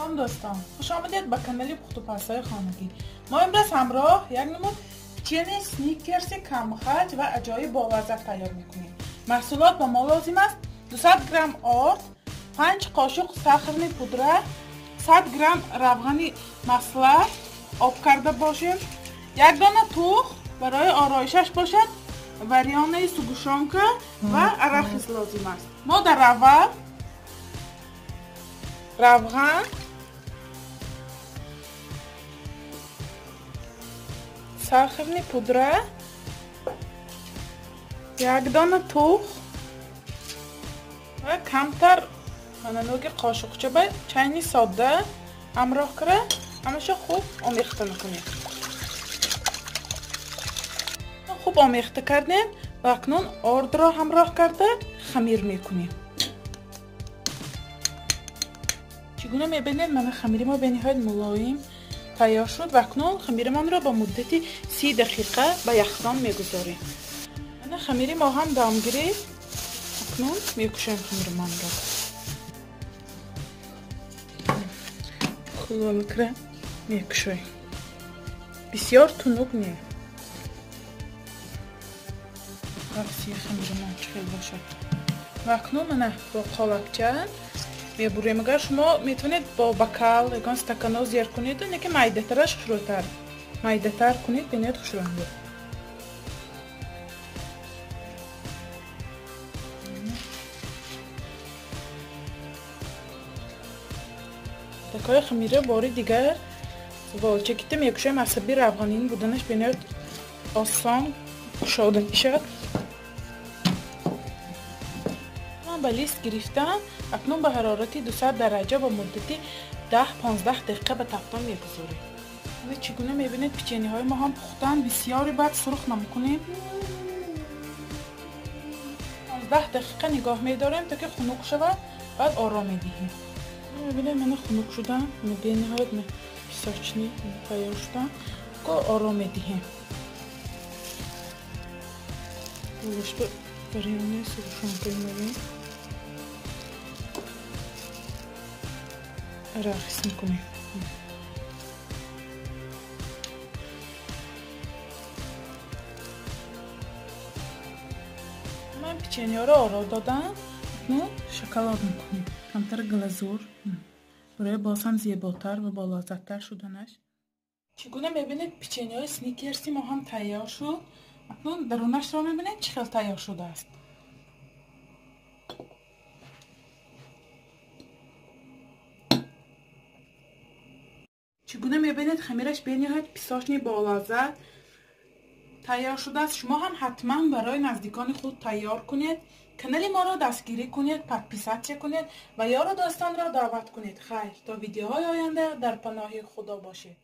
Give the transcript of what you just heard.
Салом дӯстон, хуш омадед ба канали пухтупазҳои хонагӣ. Мо имрӯз ҳамроҳ як намуд печенье сникерси камхарҷ ва аҷоиб болаззат тайёр мекунем. Маҳсулот ба мо лозим аст 200 грамм орд, 5 қошуқ сахарни пудра, 100 грамм равғани масла об карда бошем, як дона тухм барои ороишаш бошад, варёнаи сугушонка ва арахис лозим аст. Мо дар аввал равған, сахарни пудра, як дона тухм ва камтар нуги қошуқча ба чайни содда ҳамроҳ кара ҳамаша хуб омехта мекунем. Хуб омехта кардем ва акнун ордро ҳамроҳ карда хамир мекунем. Чӣ гуна мебинед, мана хамири мо бениҳоят мулоим тайёр шуд ва акнун хамиримонро ба муддати 30 дақиқа ба яхдон мегузорем. Мана хамири мо ҳам дам гирифт. Акнун мекушоем хамиримонро. Хулолкра мекушоем. Бисёр тунук не. Қафси хамиримон чӣ хел бошад. Ва акнун мана бо қолабча мебурем. Агар шумо метавонед бо бакал ягон стакано зер кунед, неки майдатараш хушрӯтар. Майдатар кунед, бениҳоят хушрӯ. Такои хамира бори дигар волчакита мекушоем. Асаби равғанин буданаш бениҳоят осон кушода мешавад. Ман ба лист гирифтам. Акнун ба ҳарорати 200 дараҷа ба муддати 10-15 дақиқа ба тафтон мегузорем. Чӣ гуна мебинед, печеньеҳои мо ҳам пухтанд. Бисёре баъд сурх намекунем. 15 дақиқа нигоҳ медорем то ки хунук шавад, баъд ором медиҳем. Мебинед, мана хунук шудан, бениҳоят песочни тайёр шудан. Ко ором медиҳем. Гӯшт варёнаи сгущёнка мебинем. Арахис мекунем. Ман печеньеро оро додам. Акнун шоколад мекунем. Камтар глазур барои боз ҳам зеботар ва болаззаттар шуданаш. Чӣ гуна мебинед, печеньеҳои сникерси мо ҳам тайёр шуд. Акнун дарунашро мебинед чӣ хел тайёр шудааст. Чӣ гуна мебинед, хамираш бениҳоят песочни болаззат тайёр шудааст. Шумо ҳам ҳатман барои наздикони худ тайёр кунед. Канали моро дастгирӣ кунед, подписатсия кунед ва ёру дӯстонро даъват кунед. Хайр, то видеоҳои оянда дар паноҳи Худо бошед.